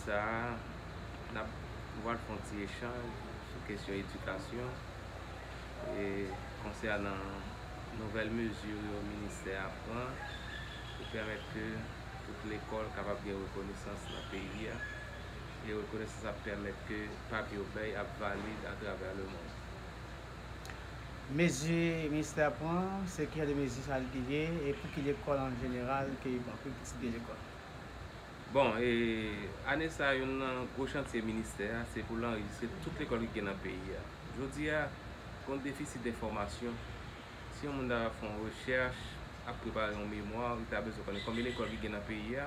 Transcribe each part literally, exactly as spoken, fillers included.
Sa a, n ap, nou pral fè yon ti echanj sou kesyon edikasyon e konsènan nouvèl mezi yo ministè a pran pou pèmèt ke tout lekòl kapab gen rekonesans nan peyi a. E rekonesans ap pèmèt ke papye yo bay ap valid atravè lemonn. Mezi ministè a pran, se ki jan de mezi sa l te ye, e pou ki lekòl an jeneral ke li pran, pou ki tip de lekòl? Bon, e ane sa a, youn nan gwo chantye ministè a, se pou l anrejistre tout lekòl ki gen nan peyi a. Jodi a, gen yon defisit enfòmasyon. Si yon moun ta fè yon rechèch, ap prepare yon memwa, li ta bezwen konnen konbyen lekòl ki gen nan peyi a.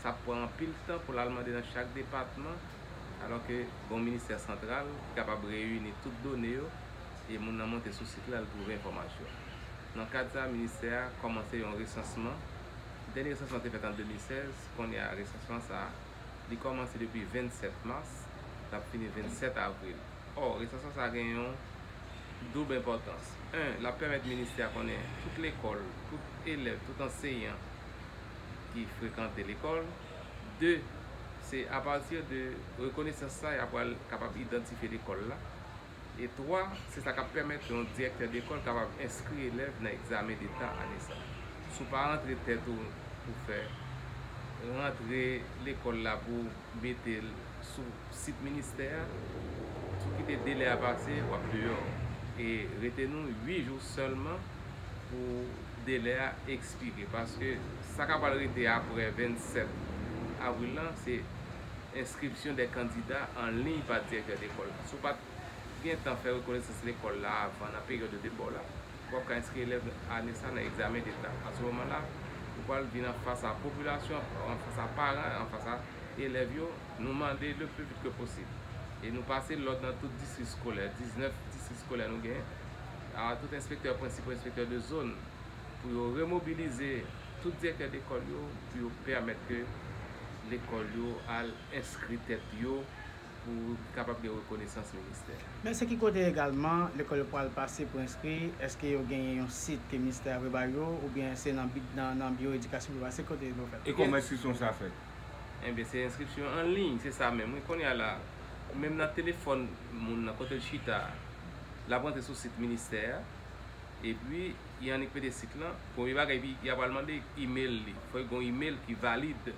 Sa ap pran anpil tan pou l al mande nan chak depatman, alòske gen yon ministè santral ki kapab reyini tout done yo, e moun nan monte sou sit la, l twouve enfòmasyon. Nan kad sa a, ministè a kòmanse yon resansman. Dènye resansman te fèt an de mil sèz, kounye a resansman sa a, li kòmanse depi vennsèt mas, l ap fini vennsèt avril. Ò, resansman sa a gen yon doub enpòtans. En, l ap pèmèt ministè a konnen tout lekòl, tout elèv, tout anseyan ki frekante lekòl. De, se apati de rekonesans sa a, y a pral kapab idantifye lekòl la. E twa, se sa k ap pèmèt yon direktè lekòl kapab enskri elèv nan egzamen deta ane sa a. Si w pa rantre tèt ou pou fè rantre lekòl la pou mete l sou sit ministè a, si w kite delè a pase, w ap deyò. E rete nou uit jou sèlman pou delè a ekspire, paske sa k ap pral rete apre vennsèt avril lan, se enskripsyon dè kandida an liy pa direktè lekòl la. Si w pa t gen tan fè rekonesans lekòl la avan nan peryòd yo te ba w la, w ap ka enskri elèv ane sa nan egzamen deta. A se moman la, ou pral vin anfas a popilasyon, anfas a paran, anfas a elèv yo, nou mande le plus vite que possible. E nou pase lòd nan tout distri eskolè, diznèf distri eskolè nou genyen, a tout enspektè prensipal, enspektè de zòn, pou yo remobilize tout direktè lekòl yo, pou yo pèmèt ke lekòl yo al enskri tèt yo pou kapab gen rekonesans ministè. Men se ki kote egalman lekòl yo pral pase pou enskri? Èske yo genyen yon sit ke ministè a voye ba yo, oubyen se nan bi-, nan, nan biwo edikasyon pou yo pase? Kote yo fè? E kòman enskripsyon sa fèt? Ebyen, se enskripsyon an liy, se sa menm. Wi, kounye a la, menm nan telefòn moun nan, kote l chita a, l ap rantre sou sit ministè a, epi y annik mete sit lan. Premye bagay, epi y ap al mande imèl li. Fò l gen yon imèl ki valid.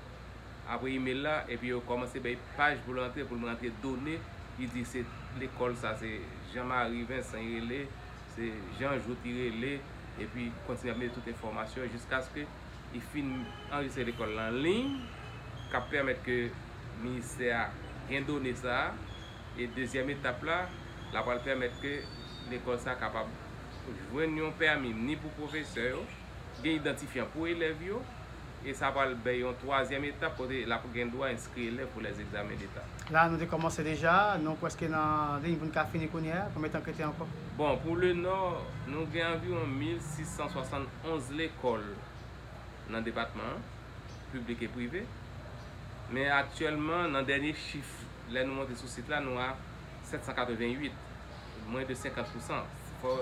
Apre imèl la, epi yo kòmanse bay paj pou l rantre, pou l rantre done. Li di se lekòl sa, se Jean Marie Vincent li rele, se Jean Jouthe li rele, epi kontinye ap mete tout enfòmasyon jiskaske li fin anrejistre lekòl lan an liy, k ap pèmèt ke ministè a gen done sa a. E dezyèm etap la, l ap pral pèmèt ke lekòl sa a kapab jwenn yon pèmi ni pou pwofesè yo, gen idantifyan pou elèv yo, e sa pral bay yon twazyèm etap kote l ap gen dwa enskri elèv pou lèzegzamen deta. La, nou te kòmanse deja, nou prèske nan liy pou n ka fini kounye a. Konbyen tan k rete ankò? Bon, pou le Nò, nou gen anviwon mil sis san swasannonz lekòl nan depatman an, piblik e prive. Men aktyèlman, nan dènye chif, lè nou monte sou sit la, nou a sèt san katrevenn uit, mwens de senkant pousan. Fò,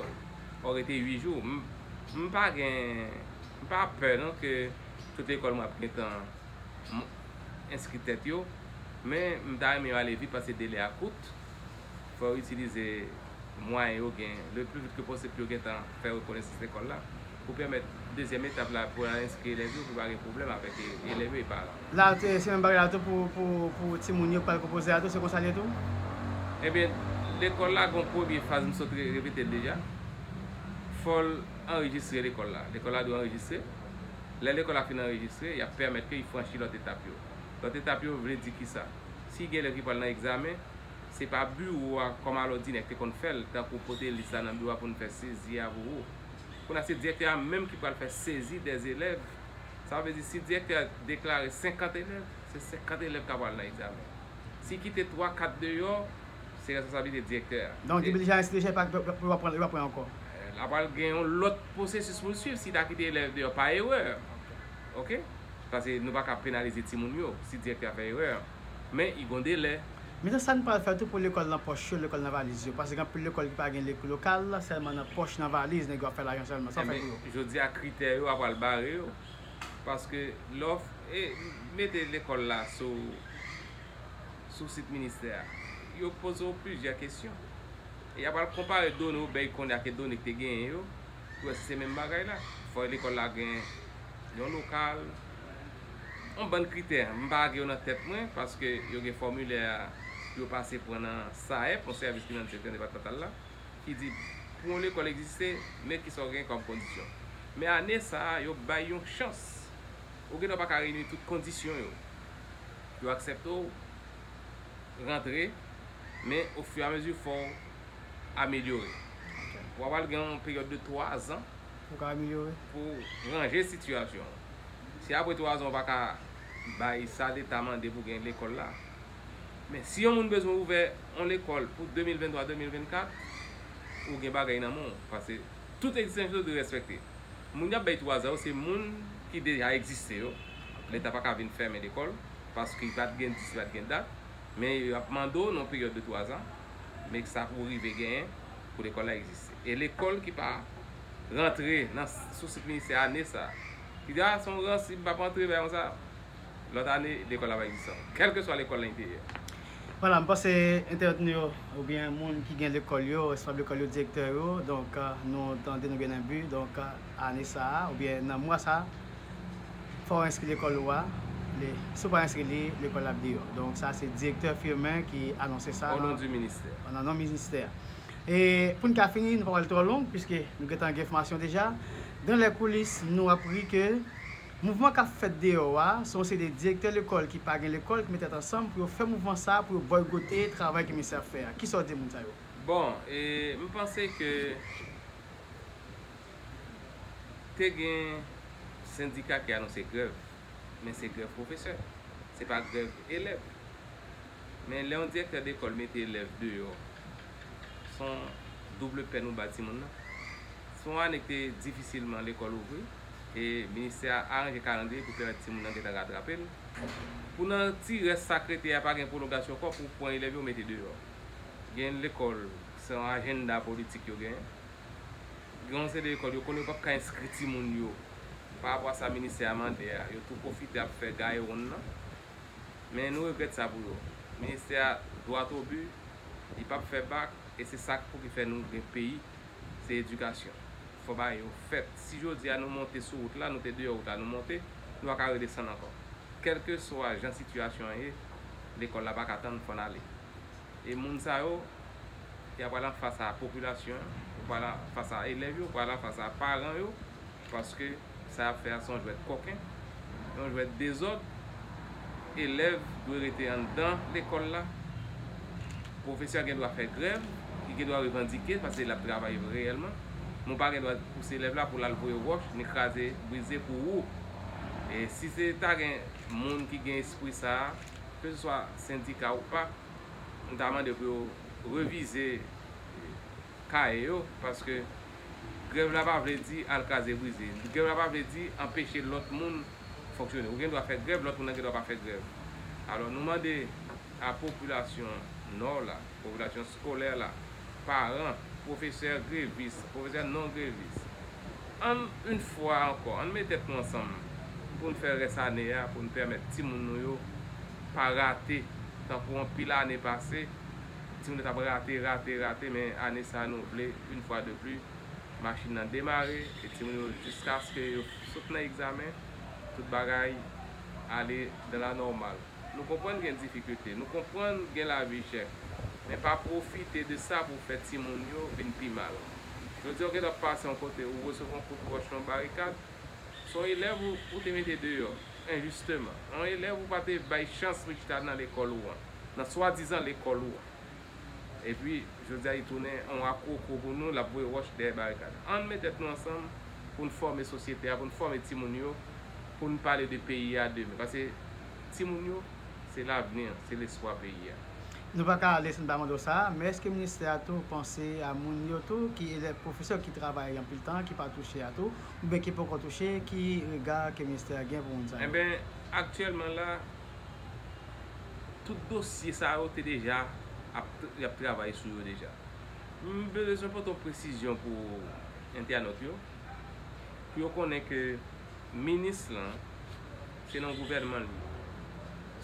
fò rete uit jou. M, m pa gen, m pa pè non ke tout lekòl mwen ap gentan m-, enskri tèt yo, men m ta renmen yo ale vit paske delè a kout. Fò yo itilize mwayen yo gen le plus vite que possible pou yo gentan fè rekonesans lekòl la, pou pèmèt dezyèm etap la pou al enskri elèv yo, pou pa gen pwoblèm avèk e-, elèv yo e paran. La, se menm bagay la tou pou, pou, pou timoun yo k pral konpoze a tou, se konsa l ye tou? Ebyen, lekòl la gen yon premye faz, m sot re-, repete l deja. Fò l anrejistre lekòl la. Lekòl la dwe anrejistre. Lè lekòl la fin anrejistre, y ap pèmèt ke y franchi lòt etap yo. Lòt etap yo vle di kisa? Si gen elèv ki pral nan egzamen, se pa biwo a kòm alòdinè k te konn fè l, tankou pote lis la nan biwo a pou n fè sezi a pou ou. Kounye a se direktè a menm ki pral fè sezi dè elèv. Sa vle di si direktè a deklare senkant elèv, se senkant elèv k ap pral nan egzamen. Si kite twa, kat deyò, se responsablite direktè a. Donk, depi l deja enskri deja, li pa, li pa, li pa pran, li pa pran ankò. L ap pral gen yon lòt pwosesis pou l swiv si l ta kite elèv deyò pa erè. Oke? Paske nou pa ka penalize timoun yo si direktè a fè erè. Men, li gon delè. Men sa n pral fè tou pou lekòl nan pòch yo, lekòl nan valiz yo. Paske gen anpil lekòl ki pa gen lek-, lokal, sèlman nan pòch, nan valiz, nèg yo ap fè lajan sèlman. Sa w fè pou yo? Jodi a, kritè yo ap pral bare yo. Paske lè w f-, e, mete lekòl la sou sou sit ministè a. Yo poze w plizyè kesyon. E y ap al konpare done w bay kounye a ke done ki te genyen yo, pou wè si se menm bagay la. Fò lekòl la gen yon lokal, yon bann kritè. M pa gen yo nan tèt mwen, paske yo gen fòmilè pou yo pase pran nan SAEP, yon sèvis ki nan direksyon depatmantal la, ki di, pou yon lekòl egziste, men kisa w gen kòm kondisyon. Men ane sa a, yo bay yon chans. Ou gendwa pa ka reyini tout kondisyon yo. Yo aksepte w rantre, men ofiramezi fò w amelyore. W ap al gen yon peryòd de twa zan Pou ka amelyore. Pou ranje sitiyasyon an. Si apre twa zan w pa ka bay sa Leta mande pou gen lekòl la, men si yon moun bezwen ouvè yon lekòl pou de mil venntwa, de mil vennkat, ou gen bagay nan men w, paske tout egzijans yo dwe respekte. Moun y ap bay twa zan yo, se moun ki deja egziste yo. Leta pa ka vin fèmen lekòl, paske li pa t gen dis, li pa t gen dat, men y ap mande w nan yon peryòd de twa zan, men sa pou rive genyen pou lekòl la egziste. E lekòl ki pa rantre nan, sou sit ministè ane sa a, ki di, "A, se yon ransib, m p ap rantre, bagay konsa." Lòt ane, lekòl la pa egziste ankò. Kèlkeswa lekòl la li te ye. Vwala, m panse entènot nou yo, oubyen moun ki gen lekòl yo, responsab lekòl yo, direktè yo, donk, euh, nou tande, nou gen nan bi, donk, euh, ane sa a, oubyen nan mwa sa a, fò w enskri lekòl ou a, le, si w pa enskri li, lekòl la ap deyò. Donk, sa se direktè Firmin ki anonse sa. Au nom du ministère. Nan non ministè. E pou n ka fini, nou pa pral twò long, piske nou gentan gen enfòmasyon deja. Dan lè koulis, nou apri ke mouvman k ap fèt deyò a, se yon seri de direktè lekòl ki pa gen lekòl, ki met tèt ansanm pou yo fè mouvman sa a, pou yo bòykote travay ke ministè ap fè a. Kisa w di moun sa yo? Bon, e, m panse ke te gen sendika ki anonse grèv, men se grèv pwofesè, se pa grèv elèv. Men lè yon direktè lekòl mete elèv deyò, se yon double pèn ou ba timoun nan. Se yon ane ki te difisilman lekòl ouvri, e ministè a aranje kalandriye pou pèmèt timoun nan gentan ratrape l. Pou nan ti rès sa k rete a pa gen pwolongasyon ankò pou pran elèv yo mete deyò. Gen lekòl, se yon ajanda politik yo genyen. Gen yon seri de lekòl, yo konnen yo p ap ka enskri timoun yo. Pa rapò a sa ministè a mande a, yo tou pwofite ap fè gaye wonn nan. Men nou regrèt sa pou yo. Ministè a dwat o bi, li p ap fè bak, e se sa k pou ki fè nou gen peyi, se edikasyon. Fò bagay yo fèt. Si jodi a nou monte sou wout la, nou te deyò wout la, nou monte, nou pa ka redesann ankò. Kèlkeswa jan sitiyasyon an ye, lekòl la pa ka tann, fò n ale. E moun sa yo, y ap pral anfas a popilasyon an, yo pral anfas a elèv yo, yo pral anfas a paran yo, paske sa y ap fè a se yon jwèt kòken, yon jwèt dezòd. Elèv dwe rete anndan lekòl la. Pwofesè gen dwa fè grèv, li gen dwa revandike, paske l ap travay reyèlman. Men w pa gen dwa pouse elèv la pou l al voye wòch, ni kraze, brize pou ou. E si se ta gen moun ki gen espri sa a, keseswa sendika ou pa, m ta mande pou yo revize kaye yo, paske grèv la pa vle di al kraze brize. Grèv la pa vle di anpeche lòt moun fonksyone. Ou gen dwa fè grèv, lòt moun nan gen dwa pa fè grèv. Alò, nou mande a popilasyon Nò la, popilasyon eskolè la, paran, pwofesè grevis, pwofesè non grevis, ann, yon fwa ankò, ann met tèt nou ansanm pou n fè rès ane a, pou n pèmèt timoun nou yo pa rate, tankou anpil ane pase, timoun yo t ap rate, rate, rate, men ane sa a, nou vle, yon fwa de pli, machin nan demare, e timoun yo, jiskaske yo sot nan egzamen, tout bagay ale dans la normale. Nou konprann gen difikilte, nou konprann gen lavi chè, men pa pwofite de sa pou w fè timoun yo vin pi mal. Jodi a, w gen dwa pase yon kote, ou resevwa yon kout wòch nan yon barikad, se yon elèv ou, ou te mete deyò, enjisteman. Yon elèv ou pa te bay chans pou l chita nan lekòl ou an, nan swadizan lekòl ou an. Epi, jodi a, li tounen yon akwoko pou nou, l ap voye wòch dèyè barikad. Ann met tèt nou ansanm pou n fòme sosyete a, pou n fòme timoun yo, pou n pale de peyi a demen. Paske timoun yo, se lavni an, se lespwa peyi a. Nou pa ka ale san n pa mande w sa, men èske ministè a tou panse a moun yo tou, ki elèv, pwofesè ki travay anpil tan, ki pa touche a tou, oubyen ki poko touche, ki rega ke ministè a gen pou moun sa yo? Enben, aktyèlman la, tout dosye sa yo te deja ap, y ap travay sou yo deja. M bezwen pote yon presizyon pou entènot yo, pou yo konnen ke minis lan, se nan gouvènman li ye.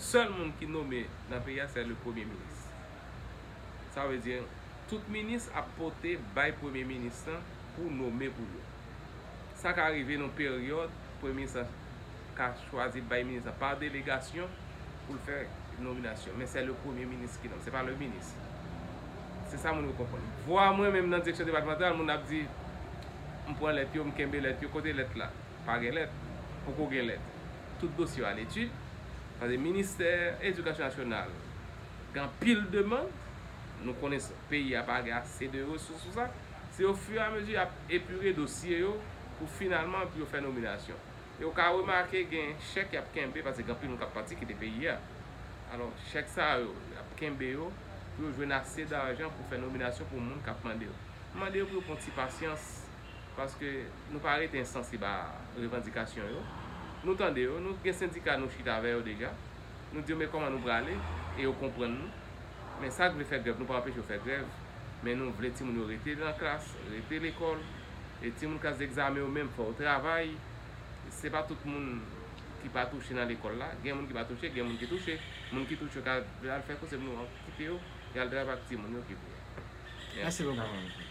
Sèl moun ki nome nan peyi a, se le premye minis. Sa vle di, tout minis ap pote bay premye minis lan pou nome pou yo. Sa ka rive nan peryòd, premye minis lan ka chwazi bay minis lan pa delegasyon pou l fè nominasyon. Men se le premye minis ki nonm, se pa le minis. Se sa moun yo konprann. Vwa mwen menm nan direksyon depatmantal, moun ap di, m pran lèt yo, m kenbe lèt yo, kote lèt la? Pa gen lèt, poko gen lèt. Tout dosye yo aletid, paske ministè edikasyon nasyonal gen anpil demann, nou konnen sa, peyi a pa gen ase de resous pou sa. Se ofiramezi y ap epire dosye yo pou finalman pou yo fè nominasyon. E w ka remake gen chèk y ap kenbe, paske gen anpil moun k ap pati kite peyi a. Alò, chèk sa yo, y ap kenbe yo pou yo jwenn ase dajan pou fè nominasyon pou moun k ap mande yo. M mande yo pou yo pran ti pasyans, paske nou pa rete ensansib a revandikasyon yo. Nou tande yo, nou gen sendika nou chita avè yo deja. Nou di yo men kòman nou prale, e yo konprann nou. Men sa k vle fè grèv, nou pa anpeche yo fè grèv, men nou vle timoun yo rete nan klas, rete lekòl, e timoun klas degzamen yo menm fò yo travay. Se pa tout moun ki pa touche nan lekòl la, gen moun ki pa touche, gen moun ki touche. Moun ki touche yo ka al fè koze, nou kite yo, y al travay ak timoun yo ki pou yo. Mèsi bokou.